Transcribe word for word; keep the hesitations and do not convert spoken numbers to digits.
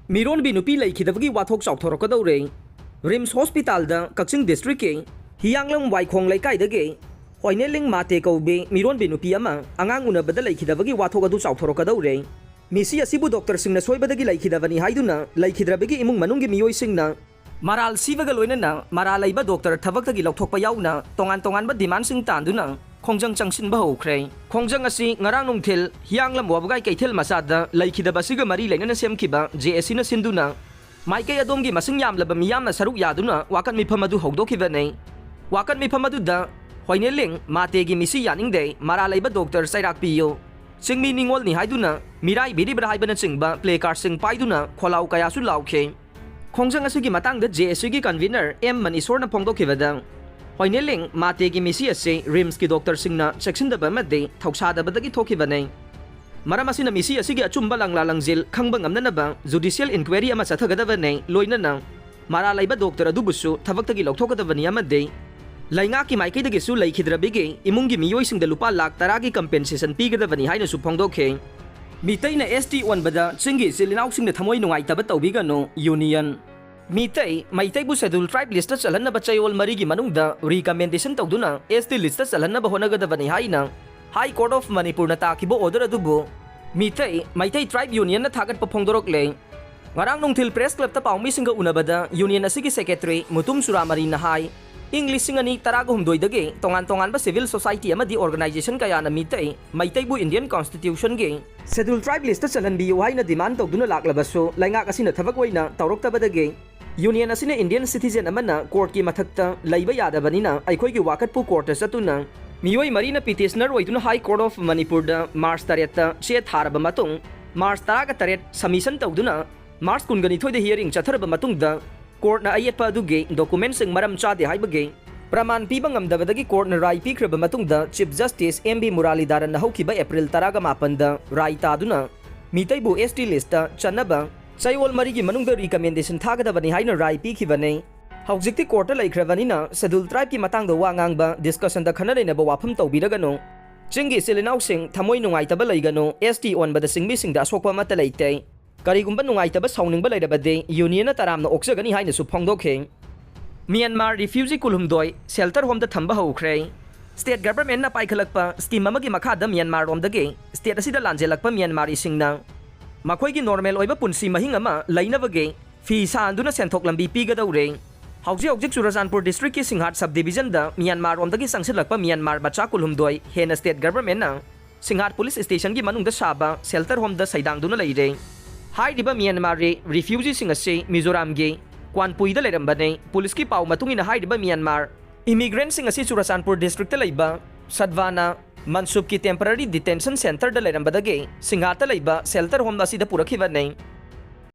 ꯃꯤꯔꯣꯟꯕꯤ ꯅꯨꯄꯤ ꯂꯩꯈꯤꯗꯕꯒꯤ ꯋꯥꯊꯣꯛ ꯆꯥꯎꯊꯣꯔꯛꯀꯗꯧꯔꯦ꯫ ꯔꯤꯝꯁ ꯍꯣꯁꯄꯤꯇꯥꯜꯗ ꯀꯛꯆꯤꯡ ꯗꯤꯁꯇ꯭ꯔꯤꯛꯀꯤ ꯍꯤꯌꯥꯡꯂꯝ ꯋꯥꯏꯈꯣꯡ ꯂꯩꯀꯥꯏꯗꯒꯤ ꯍꯣꯏꯅꯦꯂꯤꯡ ꯃꯥꯇꯦ ꯀꯧꯕꯤ ꯃꯤꯔꯣꯟꯕꯤ ꯅꯨꯄꯤ ꯑꯃ ꯑꯉꯥꯡ ꯎꯅꯕꯗ ꯂꯩꯈꯤꯗꯕꯒꯤ ꯋꯥꯊꯣꯛ ꯑꯗꯨ ꯆꯥꯎꯊꯣꯔꯛꯀꯗꯧꯔꯦ꯫ ꯃꯤꯁꯤ ꯑꯁꯤꯕꯨ ꯗꯣꯛꯇꯔꯁꯤꯡꯅ ꯁꯣꯏꯕꯗꯒꯤ ꯂꯩꯈꯤꯗꯕꯅꯤ ꯍꯥꯏꯗꯨꯅ ꯂꯩꯈꯤꯗ꯭ꯔꯕꯒꯤ ꯏꯃꯨꯡ ꯃꯅꯨꯡꯒꯤ ꯃꯤꯑꯣꯏꯁꯤꯡꯅ ꯃꯔꯥꯜ ꯁꯤꯕꯒ ꯂꯣꯏꯅꯅ ꯃꯔꯥꯜ ꯂꯩꯕ ꯗꯣꯛꯇꯔ ꯊꯕꯛꯇꯒꯤ ꯂꯧꯊꯣꯛꯄ ꯌꯥꯎꯅ ꯇꯣꯉꯥꯟ ꯇꯣꯉꯥꯟꯕ ꯗꯤꯃꯥꯟꯁꯤꯡ ꯇꯥꯟꯗꯨꯅ ꯈꯣꯡꯖꯪ ꯆꯪꯁꯤꯟꯕ ꯍꯧꯈ꯭ꯔꯦ꯫ ꯈꯣꯡꯖꯪ ꯑꯁꯤ ꯉꯔꯥꯡ ꯅꯨꯡꯊꯤꯜ ꯍꯤꯌꯥꯡꯂꯝ ꯋꯥꯕꯒꯥꯏ ꯀꯩꯊꯦꯜ ꯃꯆꯥꯗ ꯂꯩꯈꯤꯗꯕ ꯑꯁꯤꯒ ꯃꯔꯤ ꯂꯩꯅꯅ ꯁꯦꯝꯈꯤꯕ ꯖꯦ ꯑꯦ ꯁꯤꯅ ꯁꯤꯟꯗꯨꯅ ꯃꯥꯏꯀꯩ ꯑꯗꯣꯝꯒꯤ ꯃꯁꯤꯡ ꯌꯥꯝꯂꯕ ꯃꯤꯌꯥꯝꯅ ꯁꯔꯨꯛ ꯌꯥꯗꯨꯅ ꯋꯥꯀꯠ ꯃꯤꯐꯝ ꯑꯗꯨ ꯍꯧꯗꯣꯛꯈꯤꯕꯅꯤ꯫ ꯋꯥꯀꯠ ꯃꯤꯐꯝ ꯑꯗꯨꯗ ꯍꯣꯏꯅꯦꯂꯤꯡ ꯃꯥꯇꯦꯒꯤ ꯃꯤꯁꯤ ꯌꯥꯅꯤꯡꯗꯦ, ꯃꯔꯥꯜ ꯂꯩꯕ ꯗꯣꯛꯇꯔ ꯆꯩꯔꯥꯛ ꯄꯤꯌꯨ, ꯆꯤꯡꯃꯤ ꯅꯤꯉꯣꯜꯅꯤ ꯍꯥꯏꯗꯨꯅ ꯃꯤꯔꯥꯏꯕꯤꯔꯤꯕ꯭ꯔꯥ ꯍꯥꯏꯕꯅꯆꯤꯡꯕ ꯄ꯭ꯂꯦ ꯀꯥꯔꯗꯁꯤꯡ ꯄꯥꯏꯗꯨꯅ ꯈꯣꯜꯂꯥꯎ ꯀꯌꯥꯁꯨ ꯂꯥꯎꯈꯤ꯫ ꯈꯣꯡꯖꯪ ꯑꯁꯤꯒꯤ ꯃꯇꯥꯡꯗ ꯖꯦ ꯑꯦ ꯁꯤꯒꯤ ꯀꯟꯚꯤꯅꯔ ꯑꯦꯝ ꯃꯅꯤꯁꯣꯔꯅ ꯐꯣꯡꯗꯣꯛꯈꯤꯕꯗ, ꯍꯣꯏꯅꯦꯂꯤꯡ ꯃꯥꯇꯦꯒꯤ ꯃꯤꯁꯤ ꯑꯁꯤ ꯔꯤꯝꯁꯀꯤ ꯗꯣꯛꯇꯔꯁꯤꯡꯅ ꯆꯦꯛꯁꯤꯟꯗꯕ ꯑꯃꯗꯤ ꯊꯧꯁꯥꯗꯕꯗꯒꯤ ꯊꯣꯛꯈꯤꯕꯅꯤ꯫ ꯃꯔꯝ ꯑꯁꯤꯅ ꯃꯤꯁꯤ ꯑꯁꯤꯒꯤ ꯑꯆꯨꯝꯕ ꯂꯪꯂꯥ ꯂꯪꯖꯦꯜ ꯈꯪꯕ ꯉꯝꯅꯅꯕ ꯖꯨꯗꯤꯁꯤꯌꯦꯜ ꯏꯟꯀ꯭ꯋꯥꯏꯔꯤ ꯑꯃ ꯆꯠꯊꯒꯗꯕꯅꯤ, ꯂꯣꯏꯅꯅ ꯃꯔꯥꯜ ꯂꯩꯕ ꯗꯣꯛꯇꯔ ꯑꯗꯨꯕꯨꯁꯨ ꯊꯕꯛꯇꯒꯤ ꯂꯧꯊꯣꯛꯀꯗꯕꯅꯤ ꯑꯃꯗꯤ ꯂꯩꯉꯥꯛꯀꯤ ꯃꯥꯏꯀꯩꯗꯒꯤꯁꯨ ꯂꯩꯈꯤꯗ꯭ꯔꯕꯒꯤ ꯏꯃꯨꯡꯒꯤ ꯃꯤꯑꯣꯏꯁꯤꯡꯗ ꯂꯨꯄꯥ ꯂꯥꯈ ꯇꯔꯥꯒꯤ ꯀꯝꯄꯦꯟꯁꯦꯁꯟ ꯄꯤꯒꯗꯕꯅꯤ ꯍꯥꯏꯅꯁꯨ ꯐꯣꯡꯗꯣꯛꯈꯤ꯫ ꯃꯤꯇꯩꯅ ꯑꯦꯁ ꯇꯤ ꯑꯣꯟꯕꯗ ꯆꯤꯡꯒꯤ ꯏꯆꯤꯜ ꯏꯅꯥꯎꯁꯤꯡꯅ ꯊꯃꯣꯏ ꯅꯨꯡꯉꯥꯏꯇꯕ ꯇꯧꯕꯤꯒꯅꯨ, ꯌꯨꯅꯤꯌꯟ꯫ ꯃꯤꯇꯩ, ꯃꯩꯇꯩꯕꯨ ꯁꯦꯗꯨꯜ ꯇ꯭ꯔꯥꯏꯕ ꯂꯤꯁꯇ ꯆꯜꯍꯟꯅꯕ ꯆꯌꯣꯜ ꯃꯔꯤꯒꯤ ꯃꯅꯨꯡꯗ ꯔꯤꯀꯃꯦꯟꯗꯦꯁꯟ ꯇꯧꯗꯨꯅ ꯑꯦꯁ ꯇꯤ ꯂꯤꯁꯇ ꯆꯜꯍꯟꯅꯕ ꯍꯣꯠꯅꯒꯗꯕꯅꯤ ꯍꯥꯏꯅ ꯍꯥꯏ ꯀꯣꯔꯠ ꯑꯣꯐ ꯃꯅꯤꯄꯨꯔꯅ ꯇꯥꯈꯤꯕ ꯑꯣꯔꯗꯔ ꯑꯗꯨꯕꯨ ꯃꯤꯇꯩ, ꯃꯩꯇꯩ ꯇ꯭ꯔꯥꯏꯕ ꯌꯨꯅꯤꯌꯟꯅ ꯊꯥꯒꯠꯄ ꯐꯣꯡꯗꯣꯔꯛꯂꯦ꯫ ꯉꯔꯥꯡ ꯅꯨꯡꯊꯤꯜ ꯄ꯭ꯔꯦꯁ ꯀ꯭ꯂꯕꯇ ꯄꯥꯎꯃꯤꯁꯤꯡꯒ ꯎꯅꯕꯗ ꯌꯨꯅꯤꯌꯟ ꯑꯁꯤꯒꯤ ꯁꯦꯀ꯭ꯔꯦꯇꯔꯤ ꯃꯨꯇꯨꯝ ꯆꯨꯔꯥꯃꯔꯤꯅ ꯍꯥꯏ, ꯏꯪ ꯂꯤꯁꯤꯡ ꯑꯅꯤ ꯇꯔꯥꯒ ꯍꯨꯝꯗꯣꯏꯗꯒꯤ ꯇꯣꯉꯥꯟ ꯇꯣꯉꯥꯟꯕ ꯁꯤꯚꯤꯜ ꯁꯣꯁꯥꯏꯇꯤ ꯑꯃꯗꯤ ꯑꯣꯔꯒꯅꯥꯏꯖꯦꯁꯟ ꯀꯌꯥꯅ ꯃꯤꯇꯩ, ꯃꯩꯇꯩꯕꯨ ꯏꯟꯗꯤꯌꯟ ꯀꯣꯟꯁꯇꯤꯇ꯭ꯌꯨꯁꯟꯒꯤ ꯁꯦꯗꯨꯜ ꯇ꯭ꯔꯥꯏꯕ ꯂꯤꯁꯇ ꯆꯜꯍꯟꯕꯤꯌꯨ ꯍꯥꯏꯅ ꯗꯤꯃꯥꯟ ꯇꯧꯗꯨꯅ ꯂꯥꯛꯂꯕꯁꯨ ꯂꯩꯉꯥꯛ ꯑꯁꯤꯅ ꯊꯕꯛ ꯑꯣꯏꯅ ꯇꯧꯔꯛꯇꯕꯗꯒꯤ ꯌꯨꯅꯤꯌꯟ ꯑꯁꯤꯅ ꯏꯟꯗꯤꯌꯟ ꯁꯤꯇꯤꯖꯦꯟ ꯑꯃꯅ ꯀꯣꯔꯠꯀꯤ ꯃꯊꯛꯇ ꯂꯩꯕ ꯌꯥꯗꯕꯅꯤꯅ ꯑꯩꯈꯣꯏꯒꯤ ꯋꯥꯀꯠꯄꯨ ꯀꯣꯔꯠꯇ ꯆꯠꯇꯨꯅ ꯃꯤꯑꯣꯏ ꯃꯔꯤꯅ ꯄꯤꯇꯤꯁꯅꯔ ꯑꯣꯏꯗꯨꯅ ꯍꯥꯏ ꯀꯣꯔꯠ ꯑꯣꯐ ꯃꯅꯤꯄꯨꯔꯗ ꯃꯥꯔꯆ ꯇꯔꯦꯠꯇ ꯆꯦ ꯊꯥꯔꯕ ꯃꯇꯨꯡ ꯃꯥꯔꯆ ꯇꯔꯥꯒ ꯇꯔꯦꯠ ꯁꯕꯃꯤꯁꯟ ꯇꯧꯗꯨꯅ ꯃꯥꯔꯆ ꯀꯨꯟꯒ ꯅꯤꯊꯣꯏꯗ ꯍꯤꯌꯔꯤꯡ ꯆꯠꯊꯔꯕ ꯃꯇꯨꯡꯗ ꯀꯣꯔꯠꯅ ꯑꯌꯦꯠꯄ ꯑꯗꯨꯒꯤ ꯗꯣꯀꯨꯃꯦꯟꯁꯤꯡ ꯃꯔꯝ ꯆꯥꯗꯦ ꯍꯥꯏꯕꯒꯤ ꯄ꯭ꯔꯃꯥꯟ ꯄꯤꯕ ꯉꯝꯗꯕꯗꯒꯤ ꯀꯣꯔꯠꯅ ꯔꯥꯏ ꯄꯤꯈ꯭ꯔꯕ ꯃꯇꯨꯡꯗ ꯆꯤꯐ ꯖꯁꯇꯤꯁ ꯑꯦꯝ ꯕꯤ ꯃꯨꯔꯥꯂꯤꯙꯔꯟꯅ ꯍꯧꯈꯤꯕ ꯑꯦꯄ꯭ꯔꯤꯜ ꯇꯔꯥꯒ ꯃꯥꯄꯟꯗ ꯔꯥꯏ ꯇꯥꯗꯨꯅ ꯃꯤꯇꯩꯕꯨ ꯑꯦꯁ ꯇꯤ ꯂꯤꯁꯇ ꯆꯟꯅꯕ ꯆꯌꯣꯜ ꯃꯔꯤꯒꯤ ꯃꯅꯨꯡꯗ ꯔꯤꯀꯃꯦꯟꯗꯦꯁꯟ ꯊꯥꯒꯗꯕꯅꯤ ꯍꯥꯏꯅ ꯔꯥꯏ ꯄꯤꯈꯤꯕꯅꯤ꯫ ꯍꯧꯖꯤꯛꯇꯤ ꯀꯣꯔꯠꯇ ꯂꯩꯈ꯭ꯔꯕꯅꯤꯅ ꯁꯦꯗꯨꯜ ꯇ꯭ꯔꯥꯏꯕꯀꯤ ꯃꯇꯥꯡꯗ ꯋꯥ ꯉꯥꯡꯕ, ꯗꯤꯁꯀꯁꯟꯗ ꯈꯟꯅ ꯅꯩꯅꯕ ꯋꯥꯐꯝ ꯇꯧꯕꯤꯔꯒꯅꯨ꯫ ꯆꯤꯡꯒꯤ ꯏꯆꯤꯜ ꯏꯅꯥꯎꯁꯤꯡ ꯊꯃꯣꯏ ꯅꯨꯡꯉꯥꯏꯇꯕ ꯂꯩꯒꯅꯨ, ꯑꯦꯁ ꯇꯤ ꯑꯣꯟꯕꯗ ꯆꯤꯡꯃꯤꯁꯤꯡꯗ ꯑꯁꯣꯛꯄ ꯑꯃꯠꯇ ꯂꯩꯇꯦ꯫ ꯀꯔꯤꯒꯨꯝꯕ ꯅꯨꯡꯉꯥꯏꯇꯕ ꯁꯥꯎꯅꯤꯡꯕ ꯂꯩꯔꯕꯗꯤ ꯌꯨꯅꯤꯌꯟꯅ ꯇꯔꯥꯝꯅ ꯑꯣꯛꯆꯒꯅꯤ ꯍꯥꯏꯅꯁꯨ ꯐꯣꯡꯗꯣꯛꯈꯤ꯫ ꯃ꯭ꯌꯥꯟꯃꯥꯔ ꯔꯤꯐ꯭ꯌꯨꯖꯤ ꯀꯨꯟꯍꯨꯝꯗꯣꯏ ꯁꯦꯜꯇꯔ ꯍꯣꯝꯗ ꯊꯝꯕ ꯍꯧꯈ꯭ꯔꯦ꯫ ꯁ꯭ꯇꯦꯠ ꯒꯚꯔꯟꯃꯦꯟꯠꯅ ꯄꯥꯏꯈꯠꯂꯛꯄ ꯁ꯭ꯀꯤꯝ ꯑꯃꯒꯤ ꯃꯈꯥꯗ ꯃ꯭ꯌꯥꯟꯃꯥꯔꯔꯣꯝꯗꯒꯤ ꯁ꯭ꯇꯦꯠ ꯑꯁꯤꯗ ꯂꯥꯟꯖꯦꯜꯂꯛꯄ ꯃ꯭ꯌꯥꯟꯃꯥꯔꯤꯁꯤꯡꯅ ꯃꯈꯣꯏꯒꯤ ꯅꯣꯔꯃꯦꯜ ꯑꯣꯏꯕ ꯄꯨꯟꯁꯤ ꯃꯍꯤꯡ ꯑꯃ ꯂꯩꯅꯕꯒꯤ ꯐꯤ ꯁꯥꯍꯟꯗꯨꯅ ꯁꯦꯟꯊꯣꯛ ꯂꯝꯕꯤ ꯄꯤꯒꯗꯧꯔꯦ꯫ ꯍꯧꯖꯤꯛ ꯍꯧꯖꯤꯛ ꯆꯨꯔꯆꯥꯟꯄꯨꯔ ꯗꯤꯁꯇ꯭ꯔꯤꯛꯀꯤ ꯁꯤꯡꯍꯥꯠ ꯁꯕ ꯗꯤꯕꯤꯖꯟꯗ ꯃ꯭ꯌꯥꯟꯃꯥꯔꯔꯣꯝꯗꯒꯤ ꯆꯪꯁꯤꯜꯂꯛꯄ ꯃ꯭ꯌꯥꯟꯃꯥꯔ ꯃꯆꯥ ꯀꯨꯟꯍꯨꯝꯗꯣꯏ ꯍꯦꯟꯅ ꯁ꯭ꯇꯦꯠ ꯒꯚꯔꯟꯃꯦꯟꯠꯅ ꯁꯤꯡꯍꯥꯠ ꯄꯨꯂꯤꯁ ꯁ꯭ꯇꯦꯁꯟꯒꯤ ꯃꯅꯨꯡꯗ ꯁꯥꯕ ꯁꯦꯜꯇꯔ ꯍꯣꯝꯗ ꯁꯩꯗꯥꯡꯗꯨꯅ ꯂꯩꯔꯦ꯫ ꯍꯥꯏꯔꯤꯕ ꯃ꯭ꯌꯥꯟꯃꯥꯔꯤ ꯔꯤꯐ꯭ꯌꯨꯖꯤꯁꯤꯡ ꯑꯁꯤ ꯃꯤꯖꯣꯔꯥꯝꯒꯤ ꯀ꯭ꯋꯥꯟꯄꯨꯏꯗ ꯂꯩꯔꯝꯕꯅꯤ꯫ ꯄꯨꯂꯤꯁꯀꯤ ꯄꯥꯎ ꯃꯇꯨꯡ ꯏꯟꯅ ꯍꯥꯏꯔꯤꯕ ꯃ꯭ꯌꯥꯟꯃꯥꯔ ꯏꯃꯤꯒ꯭ꯔꯦꯟꯠꯁꯤꯡ ꯑꯁꯤ ꯆꯨꯔꯆꯥꯟꯄꯨꯔ ꯗꯤꯁꯇ꯭ꯔꯤꯛꯇ ꯂꯩꯕ ꯁꯗꯚꯥꯅꯥ ꯃꯟꯁꯨꯞꯀꯤ ꯇꯦꯝꯄꯔꯔꯤ ꯗꯤꯇꯦꯟꯁꯟ ꯁꯦꯟꯇꯔꯗ ꯂꯩꯔꯝꯕꯗꯒꯤ ꯁꯤꯡꯍꯥꯠꯇ ꯂꯩꯕ ꯁꯦꯜꯇꯔ ꯍꯣꯝ ꯑꯁꯤꯗ ꯄꯨꯔꯛꯈꯤꯕꯅꯤ꯫